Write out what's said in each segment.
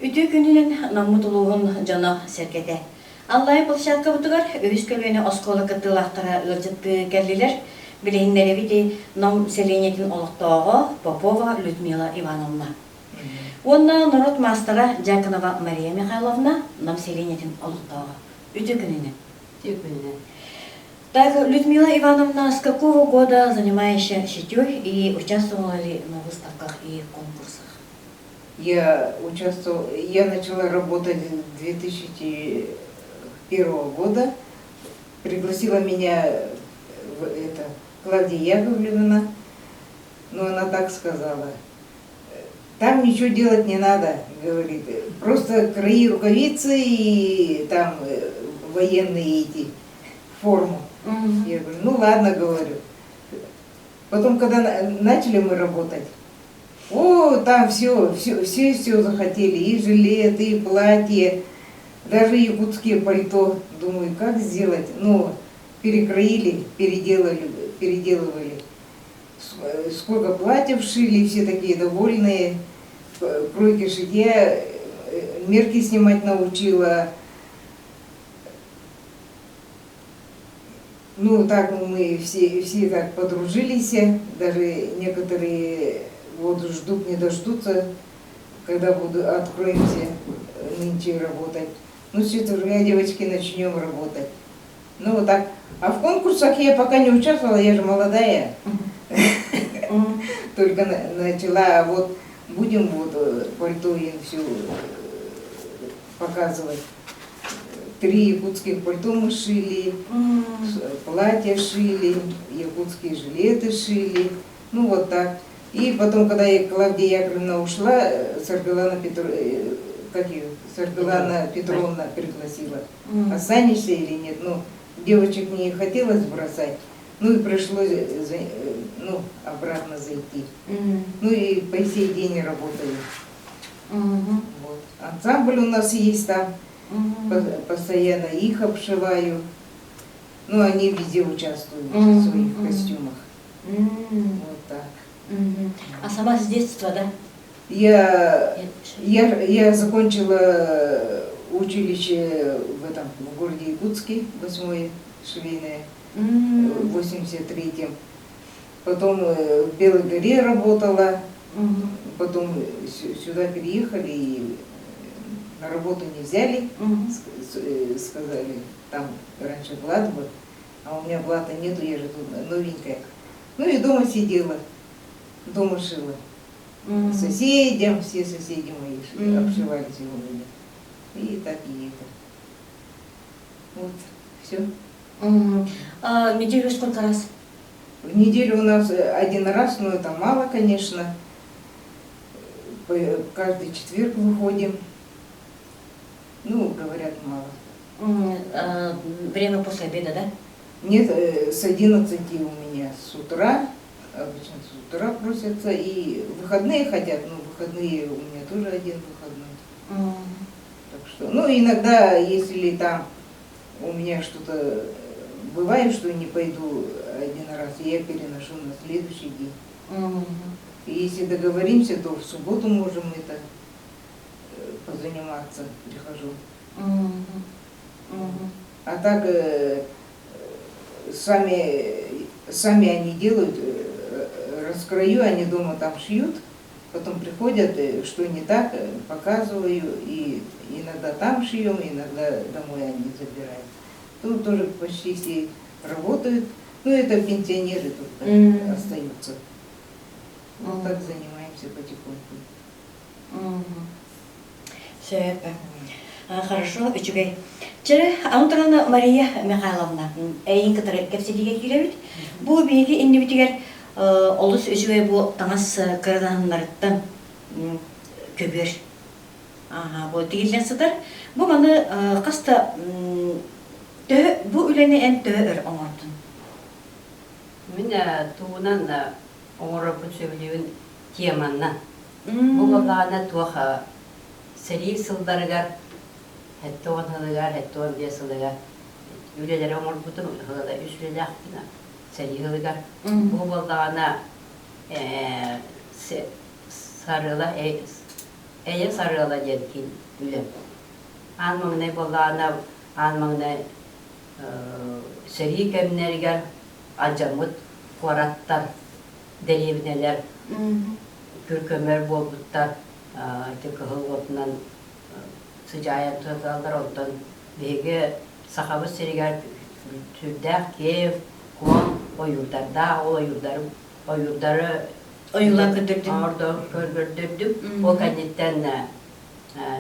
Үтүө күнүнэн Наммыт улууһун дьоно-сэргэтэ. Аллайа площадкабытыгар үһүс көлүөнэ оскуола кыттыылаахтара ыалдьыттыы кэллилэр. Билиһиннэрэбит Нам сэлиэнньэтин олохтооҕо Попова Людмила Ивановна. Уонна норуот маастара Дьяконова Мария Михайловна Нам сэлиэнньэтин олохтооҕо. Үтүө күнүнэн. Үтүө күнүнэн. Так, Людмила Ивановна, с какого года занимаешься шитьей и участвовала ли на выставках и конкурсах? Я участвовала, я начала работать с 2001 года. Пригласила меня в это, Клавдия Яковлевна, но она так сказала. Там ничего делать не надо, говорит. Просто краи рукавицы и там военные эти форму. Я говорю, ну ладно, говорю. Потом, когда начали мы работать, о, там все, все, все, все захотели, и жилеты, и платье, даже якутские пальто. Думаю, как сделать? Ну, перекроили, переделали, переделывали. Сколько платьев шили, все такие довольные. Кройки шитья, мерки снимать научила. Ну, так мы все, все так подружились, даже некоторые вот ждут, не дождутся, когда буду, откроемся нынче работать. Ну, с четверга, девочки, начнем работать. Ну, вот так. А в конкурсах я пока не участвовала, я же молодая. Только начала, а вот будем вот пальто им всю показывать. Три якутских пальто мы шили, платья шили, якутские жилеты шили. Ну вот так. И потом, когда я, Клавдия Яковлевна ушла, Саргылана, Петр... как ее? Саргылана Петровна пригласила. Останешься или нет? Ну, девочек не хотелось бросать. Ну и пришлось ну, обратно зайти. Ну и по сей день работаю. Вот. Ансамбль у нас есть там. Постоянно их обшиваю. Ну, они везде участвуют в своих костюмах. Вот так. А сама с детства, да? Я закончила училище в этом, в городе Якутске, восьмое швейное, в 83-м. Потом в Белой горе работала, потом сюда переехали и на работу не взяли, сказали, там раньше блат был, а у меня блата нету, я же тут новенькая. Ну и дома сидела, дома шила. Соседям, все соседи мои обшивались у меня. И так и это. Вот, все. А в неделю сколько раз? В неделю у нас один раз, но это мало, конечно. Каждый четверг выходим. Ну, говорят, мало. А, время после обеда, да? Нет, с 11 у меня с утра. Обычно с утра просятся. И выходные хотят, но выходные у меня тоже один выходной. Так что, ну, иногда, если там у меня что-то бывает, что не пойду один раз, я переношу на следующий день. И если договоримся, то в субботу можем это позаниматься, прихожу. А так сами, сами они делают, раскрою, они дома там шьют, потом приходят, что не так, показываю, и иногда там шьем, иногда домой они забирают. Тут тоже почти все работают, ну это пенсионеры тут остаются. Вот так занимаемся потихоньку. Сөп. Хорошо, үчүгэй. Чere, аны Мария Михайловна, эйин кытары кэпсэтиигэ киирэбит. Бу биһиги иннибитигэр олус үчүгэй бу таҥас кырадаһыннарыттан көбүөр. Аха, бу тигиллэн сытар. Бу маны хаста төһө бу үлэни эн төһө өр оҥордун? Мин тугунан оҥорорбун сөбүлүүбүн теманнан. Бу буоллаҕына туох сэрии сылларыгар 70 сылыгар, 75 сылыгар үлэлэри оҥорбутум, ыла үс үлэлээхпин сэрии сылыгар. Бу буоллаҕына сарыла Эйэ сарыала диэн киин үлэм. Аан маҥнай буоллаҕына, аан маҥнай сэрии кэмнэригэр алдьаммыт куораттар, дэриэбинэлэр күр-көмөр буолбуттар, ити кыһыл уотунан сыдьаайан туталлар. Онтон биһиги Сахабыт сиригэр сүрдээх киэҥ, куоҥ ойуурдардаах, ол ойуурдары ойуурдары Ойуулаан көрдөрдүм. Көрдөрдүм. Ол кэнниттэн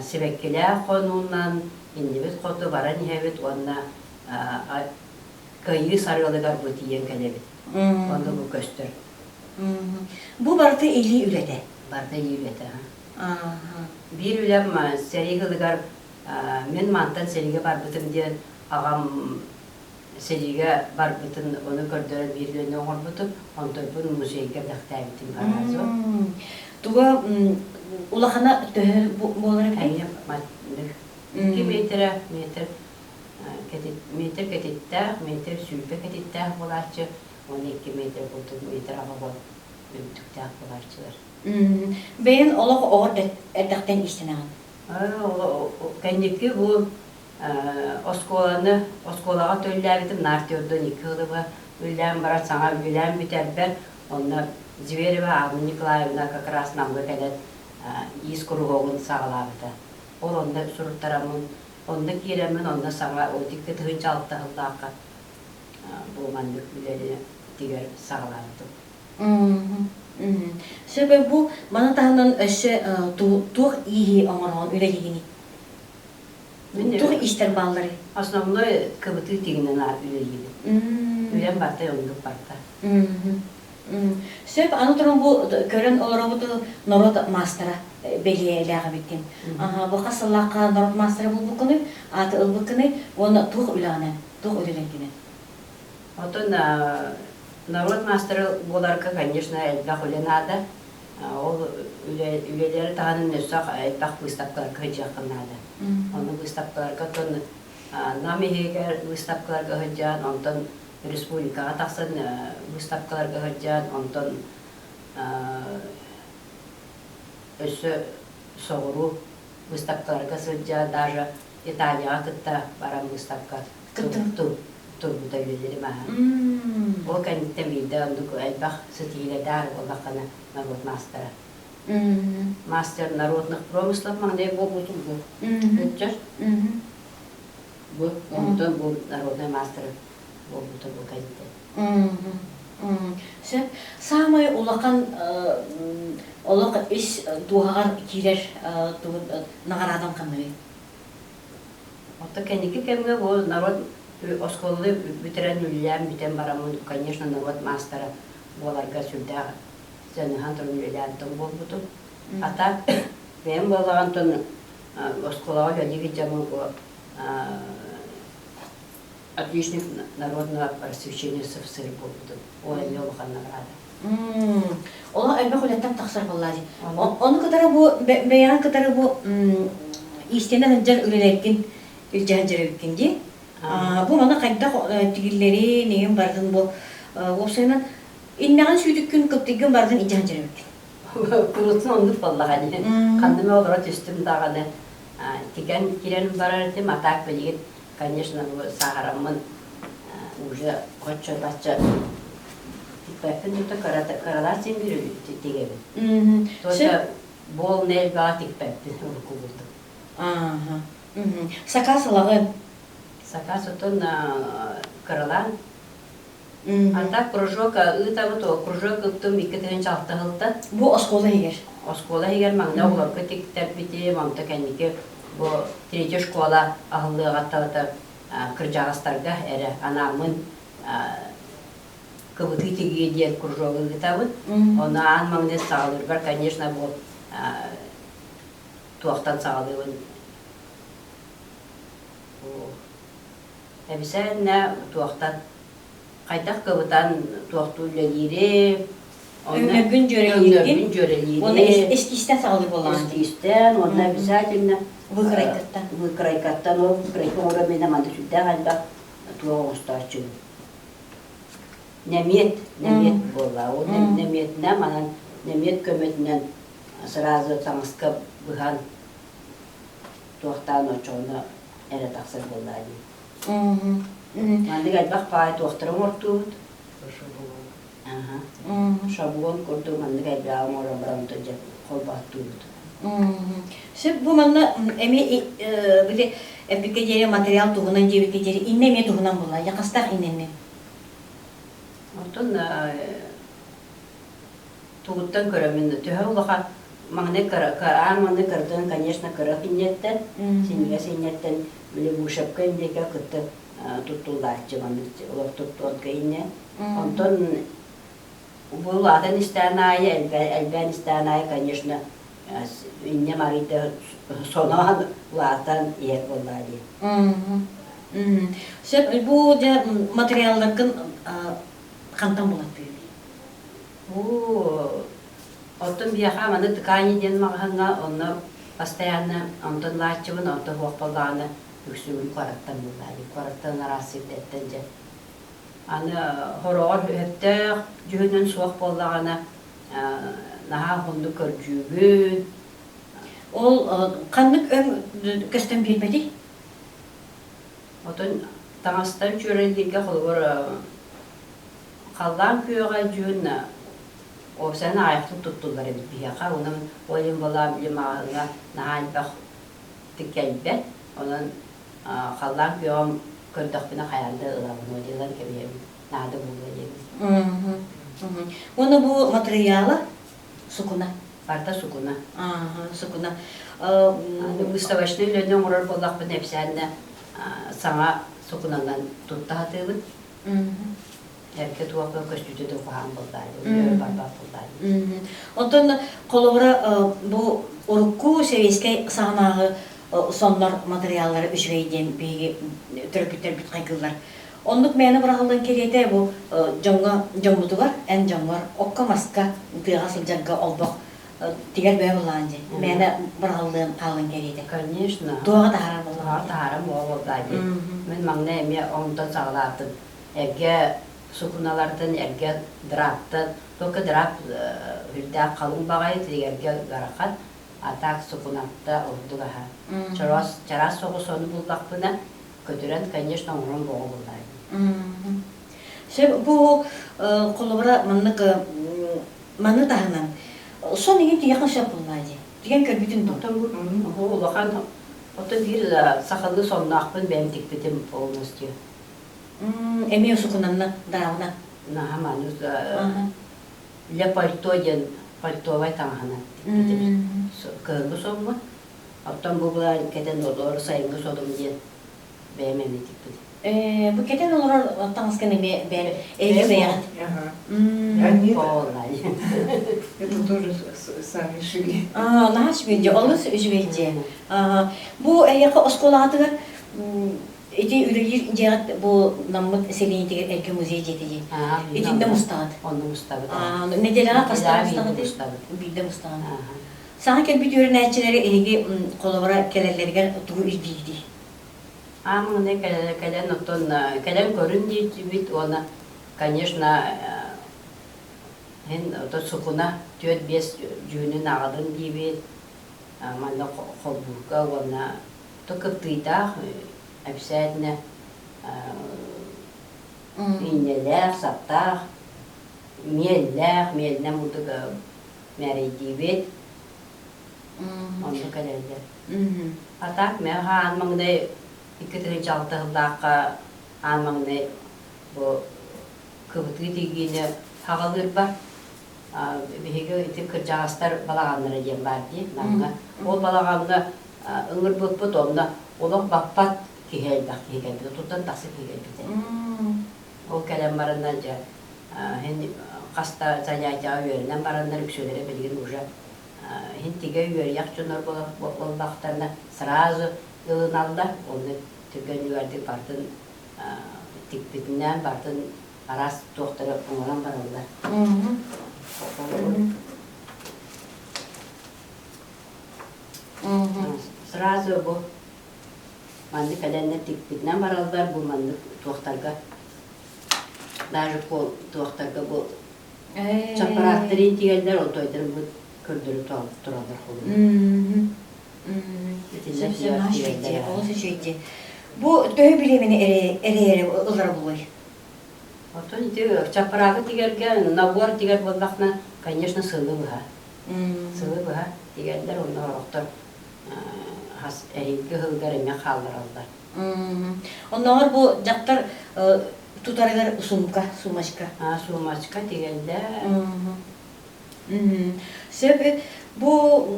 сибэккилээх хонуунан иннибит хоту баран иһэбит уонна кыайыы сарыалыгар бу тиийэн кэлэбит. Онно бу көстөр. Бу барыта илии үлэтэ. Барыта илии үлэтэ. Биир үлэм сэрии сылыгар мин мантан сэриигэ барбытым диэн аҕам сэриигэ барбытын ону көрдөрөн биир үлэни оҥорбутум, онтойбун музейга бэлэхтээбитим аразу. Туга улахана төһө буолар эбитий? Эмиэ маннык. 2 метрэ, метр кэтит, метр кэтиттээх, метр 20 кэтиттээх буолааччы, уонна 2 метр курдук метр аҕа үрдүктээх буолааччылар. Бэйэн олох оҕо эрдэхтэн иистэнэҕин? Кэнники бу оскуоланы оскуолаҕа төллөөбүтүм наар төрдүн икки ылыба үллээн баран саҥа үлэлээн бүтэрбэр онно Зверева Анна Николаевна как раз Намга кэлэн иис куруһуогун саҕалаабыта. Ол онно суруттараммын онно киирэммин онно саҥа 2 6 сыллаахха бу маннык үлэни тигэр саҕалаабытым. Сөбө бу маны таһынан өссө туох ииһи оҥороон үлэлиигиний? Мин Туох иистэр баалларый? Основной кыбытыы тигинэн үлэлиибин. Үлэм барта оннук барта. Сөп, аны туран бу көрөн олоробут норуот маастара бэлиэлээх эбиккин. Бу хас сыллаахха норуот маастара булбуккунуй, ааты ылбыккыный уонна туох үлэҕинэн, туох үлэлэргинэн? Оттон норуот маастара буоларга, конечно, элбэх үлэ наада. Ол үлэлэри таһынан өссө элбэх выставкаларга сылдьыаххын наада. Ону выставкаларга оттон Нам иһигэр выставкаларга сылдьан, онтон республикаҕа тахсан выставкаларга сылдьан, онтон өссө соҕуруу выставкаларга сылдьан, даже Италияҕа кытта баран выставка турбута үлэлэрим аһа. Ол кэнниттэн биирдэ оннук элбэх ситиһиилэрдээх буоллаххына норуот маастара. Мастер народных промыслов маҥнай буолбутум бу. Өттөр. Бу онтон бу народный мастер буолбута бу кэнниттэн. Сөп. Саамай улахан олох ис дууһаҕар киирэр наҕараадан ханныгый? Оттон кэнники кэмҥэ бу народ оскуоланы бүтэрэн үлэлээн бүтэн бараммын, конечно, норуот маастара буоларга сүрдээх дьаныһан туран үлэлээн буолбутум. А так бэйэм буоллаҕын оскуолаҕа үлэлии сылдьаммын бу отличник народного просвещения СФСР буолбутум. Ол эмиэ улахан награда. Ол элбэх үлэттэн тахсар буоллаа дии. Ону кытары бу бэйэҕин кытары бу иистэнэ сылдьар үлэлэргин илдьэ сылдьар эбиккин дии. Бу маны хайдах тигиллэрин, иһин барытын бу уопсайынан иннэҕин сүүтүккүн, кыптыйгын барытын илдьэ сылдьар эбиккин. Курутун оннук буоллаҕа дии. Ханна эмэ олоро түстүм даҕаны тигэн киирэн барар этим, а так билигин, конечно, бу сааһыраммын уже оччо-бачча тикпэппин тута кыралаан син биир тигэбин. Только буол нельбаҕа тикпэппин урукку курдук. Сакаас ылаҕын? Сакаас отон кыралаан. А так кружок ыытабыт, ол кружок ыыптым 2 6 сылтан. Бу оскуола иһигэр? Оскуола иһигэр маҥнай оҕолорго тиктэрбитим, онто кэнники бу третья школа аһыллыаҕыттан кырдьаҕастарга эрэ анааммын кыбытыы тигии диэн кружогу ыытабыт. Ону аан маҥнай саҕалыырбар, конечно, бу туохтан саҕалыыбын эбисээннэ туохтан хайдах кыбытан туохтуу үлэлиири Өҥнөргүн дьүөрэлииргин уонна эскизтэн саҕалыы буоллаҕын эскизтэн уонна обязательно выкройкаттан выкройкаттан ол выкройка оҥорор миэнэ манна сүрдээх элбэх туох оҥостооччубун нэмиэт нэмиэт буолла ол нэмиэтинэн манан нэмиэт көмөтүнэн. Сразу таҥаска быһан туохтаан оччоҕуна эрэ тахсар буоллаа дии. Маннык элбэх паай туохтары оҥортуубут. Шаблон курдук маннык элбэҕи оҥорон баран дьэ холботтуубут. Сөп бу манна эмиэ били эппиккэ диэри материал туһунан диэбиккэ диэри иннэ эмиэ туһунан буолла. Якастаах иннэнни. Оттон тугуттан көрөмүн төһө улахан маҥнай аан маҥнай кырдын конечно кыра инньэттэн синньигэс инньэттэн били вышивка инньэкэ кытта туттуллааччы маннык олох туттуонка инньэ онтон бу улаатан истээн аайы элбээн истээн аайы конечно инньэм арыйда соноон улаатан иһэр буоллаа дии. Сөп бу дьэ материалларгын хантан булаттыый? Оо, оттон биһиэхэ маны ткани диэн маҕаһыыҥҥа онно постоянно онтон лааччыбын, онтон суох буоллаҕына үксүгүн куораттан буллаайым. Куораттан араас сирдэртэн дьэ. Аны хороҕор өһөптөөх дьүһүнүн суох буоллаҕына наһаа уһуннук көрдүүбүн. Ол ханнык өҥ көстөн биэрбэтий? Отон таҥастан чүөрэлииргэ холобур Халлаан күөҕэ дьүһүн уопсайынан аҕыйахтык туттуллар эбит биһиэхэ. Онон ол иһин буоллаҕа били маҕаһыыҥҥа наһаа элбэхтик кэлбэт. Онон халлаан күөҕүн көрдөхпүнэ хайаан да ылабын, ылан кэбиһэбин, наада буолуо диэбин. Уонна бу матырыйаала сукуна. Барыта сукуна. Сукуна. Выставочнай үлэни оҥорор буоллахпына эпсээннэ саҥа сукунанан тутта сатыыбын. Эргэ туохха көстүүтэ да куһаҕан буоллаа барбат буоллаа. Онтон холобура бу урукку сэбиэскэй саҕанааҕы соннор материаллара үчүгэй диэн биһиги төрөппүттэрбит хайгыыллар. Оннук мээнэ быраҕыллан кэриэтэ бу дьоҥҥо дьоммутугар эн дьоҥҥор окко-маска тыаҕа сылдьарга олбох тигэр бэйэ буллаҕын дии. Мээнэ быраҕыллыан хаалан кэриэтэ. Конечно. Туоҕа таһаарар буоллаҕа. Таһааран буолла дии. Мин маҥнай эмиэ онтон саҕалаатым. Эргэ сукуналартан, эргэ драптан, только драп үрдээх халыҥ баҕайы тигэргэ ыарахан, а так сукунатта ордук аһа. Чараас, чараас соҕус ону буллахпына, көтүрэн, конечно, оҥорон буоҕа буллаа дии. Сөп бу холобура маннык Маны таһынан, сон иһин тиһэххэ сөп буоллаа дии. Тигэн көрбүтүн дуо? Оттон бу улахан, оттон биир сахалыы сонноохпун бэйэм тикпитим полностью. Эмиэ сукунанна, даавна. Наһаа маны для пальто диэн пальтовай таҥаһынан тикпитим. Кыһыҥҥы соммун. Оттон бу былаан кэтэн олорор сайыҥҥы сонум диэн бэйэм эмиэ тикпитим. Бу кэтэн олорор таҥаскын эмиэ эйиги бэйэҕит. Они это тоже сами шили. Наһаа үчүгэй дьиэ, олус үчүгэй дьиэ. Бу эйиэхэ оскуолаҕытыгар ити үлэлиир дьиэҕит бу наммыт сэлиэнньэтигэр эргэ музей дьиэтэ дии. Итиннэ мустаҕыт. Онно мустабыт. Нэдиэлэҕэ хаста мустаҕыт? Биирдэ мустаҕыт. Саҥа кэлбит үөрэнээччилэри эһиги холобура кэлэллэригэр тугу ирдиигитий? Аамыҥнай кэлэн кэлэн оттон кэлэн көрүн диэччибит уонна конечно иһин ото сукуна 4-5 дьүһүнүн аҕалын диибит манна холбуурга уонна то кыптыыйдаах эпсээтинэ инньэлээх саптаах миэллээх миэлинэн бурдук мээрэйдиибит Онно кэлэллэр. А так миэхэ аан маҥнай 2 6 сыллаахха аан маҥнай бу кыбытыы тигиини хаҕалыырбар биһиги ити кырдьаҕастар балаҕаннара диэн баар дии Намҥа. Ол балаҕаҥҥа ыҥырбыппыт онно олох баппат киһи элбэх киһи кэлбитэ, туттан тахса киһи кэлбитэ. Ол кэлэн бараннар дьэ хаста занятиеҕа үөрэнэн бараннар үксүлэрэ билигин уже иһин тигэ үөрүйэх дьоннор буоллахтарына сразу ылыналлар онно түргэн үөрдик бартын тикпитинэн бартын араас туохтары оҥорон бараллар. Сразу бу маннык кэлэннэр тикпитинэн бараллар бу маннык туохтарга даже пол туохтарга бу чаппарааттарын тигэллэр онтойдорун бу. Көрдөрө тураллар холобур. Итиннэ тиийэр Олус үчүгэйдии. Бу төһө бириэмэни эрэйэрэ ылара буолуой? Оттон ити чаппараагы тигэргэ, набор тигэр буоллахна, конечно, сылы быһа. Сылы быһа тигэллэр, онно орохтор хас эһиги ыһылгар эмиэ хааллараллар. Оннооҕор бу дьахтар тутарыгар сумка, сумочка. Сумочка тигэллэр. Сөп. Бу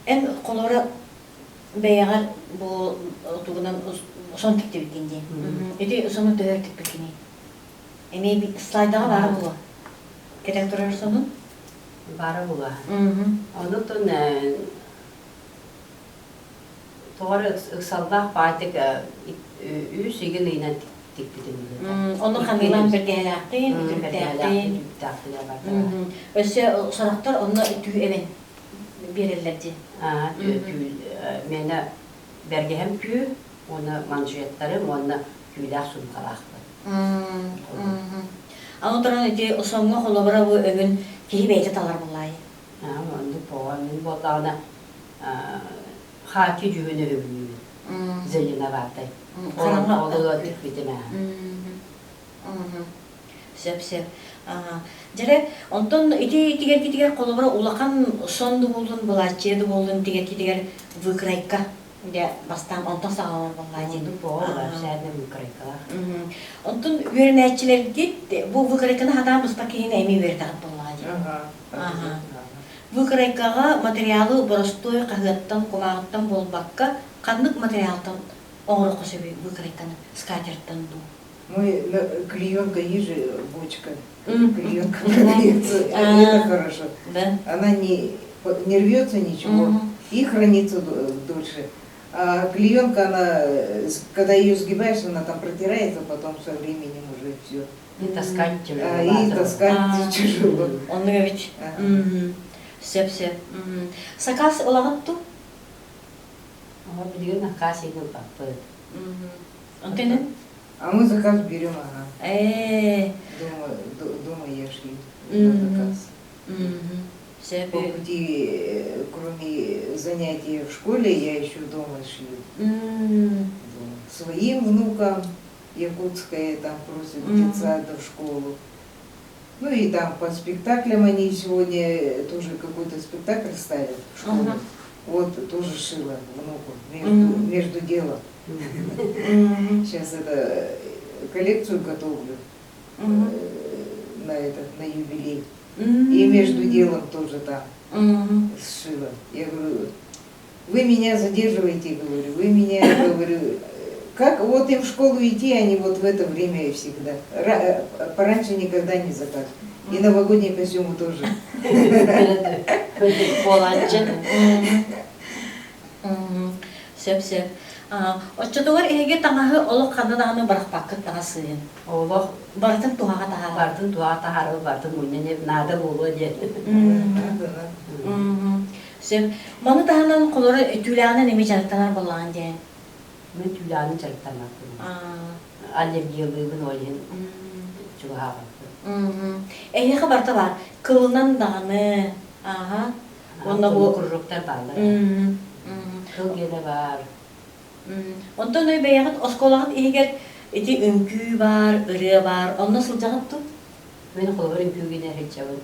эн холоро бэйэҕэр бу тугунан сон тиктибиккин дии. Ити сону төһө тикпиккиний? Эмиэ слайдаҕа баара буолуо. Кэтэн турар сонун? Баара буолуо. Онутун тоҕо эрэ ыксаллаах баайтык үс игин ыйынан тикпитим Ону ханыылаан бэргэһэлээхтин, үтүлүктээхтин. Өссө сорохтор онно түү эбэн биэрэллэр дии. Миэнэ бэргэһэм түү уонна манжеттарым уонна түүлээх суумкалаахпын. Аны туран ити соҥҥо холобура бу өҥүн киһи бэйэтэ талар буоллаайы. Оннук буолан мин буоллаҕына хааччы дьүһүн өһүбүнүүбүн. Зеленоватай. Ол тикпитим ээ. Сөп сөп. Дьэрэ, онтон ити тигэргитигэр холобура улахан сон да буоллун, былааччыйа да буоллун тигэргитигэр выкройка дьэ бастаан онтон саҕаланар буоллаа дии. Выкройкалаах. Онтон үөрэнээччилэргит бу выкройканы хатаан быспат киһини эмиэ үөрэтэҕит буоллаҕа дии. Выкройкаҕа материалы боростуой хаһыаттан, кумааҕыттан буолбакка, ханнык материалтан оҥоруохха сөбүй выкройканы скатертан дуу? Мы клеенка есть же бочка, клеенка продается, это хорошо. Она не, не рвется ничего и хранится дольше. А клеенка, она, когда ее сгибаешь, она там протирается, потом со временем уже все. И таскать тяжело. И таскать тяжело. Оннук эбит. Сөп сөп. Сакаас ылаҕыт ту? Билигин накаас ылбаппыт. Онтон А мы заказ берем, ага. Э. Дома, дома я шью на заказ. По пути, кроме занятий в школе, я еще дома шью. Своим внукам якутская там просят детсада в школу. Ну и там по спектаклям они сегодня тоже какой-то спектакль ставят в школе. Вот тоже шила внуку между, между делом. Сейчас это коллекцию готовлю на этот, на юбилей. И между делом тоже там сшила. Я говорю, вы меня задерживаете, говорю, вы меня, говорю, как вот им в школу идти, они вот в это время и всегда. Пораньше никогда не заказывают. И новогодние костюмы тоже. Буолааччы. Сөп сөп. Оччотугар эһиги таҥаһы олох ханна даҕаны бырахпаккыт таҥас сыыһын. Олох барытын туһаҕа таһаарар. Барытын туһаҕа таһаарар, барытын мунньан наада буолуо диэн. Сөп. Маны таһынан холоро түүлээҕинэн эмиэ дьарыктанар буоллаҕын диэн. Мин түүлээҕинэн дьарыктаммаппын. Аллергиялыыбын ол иһин чугаһаабаппын. Эһиэхэ барыта баар. Кылынан даҕаны. Ааһа. Уонна бу кружоктар бааллар. Кыл гиэнэ баар. Онтон өй бэйэҕит оскуолаҕыт иһигэр ити үҥкүү баар, ырыа баар, онно сылдьаҕыт дуу? Мин холобур үҥкүүгүнэ сылдьабын.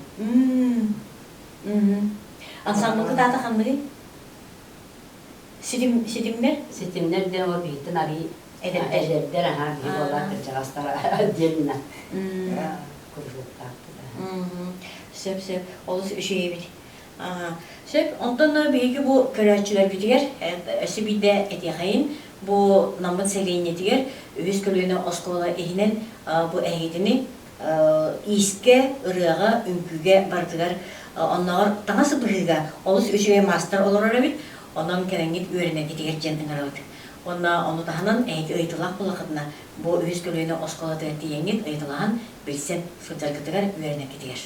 Ансамблгыт аата ханныгый? Ситим, ситимнэр? Ситимнэр диэн ол биһиттэн арый эдэрдэр. Эдэрдэр аһаа биһи буоллар кырдьаҕастар отдельно кружоктаахпыт. Сөп сөп олус үчүгэй эбит. Сөп онтон биһиги бу көрөөччүлэрбитигэр өссө биирдэ этиэхэйин бу Наммыт сэлиэнньэтигэр үһүс көлүөнэ оскуола иһинэн бу эһигитини иискэ, ырыаҕа, үҥкүүгэ барытыгар оннооҕор таҥас быһыыга олус үчүгэй маастар олорор эбит. Онон кэлэҥҥит үөрэнэргитигэр диэн ыҥырабыт. Уонна ону таһынан эһиги ыйытылаах буоллаххытына, бу үһүс көлүөнэ оскуолатыгар тиийэҥҥит ыйыталаһан, билсэн сылдьаргытыгар, үөрэнэргитигэр.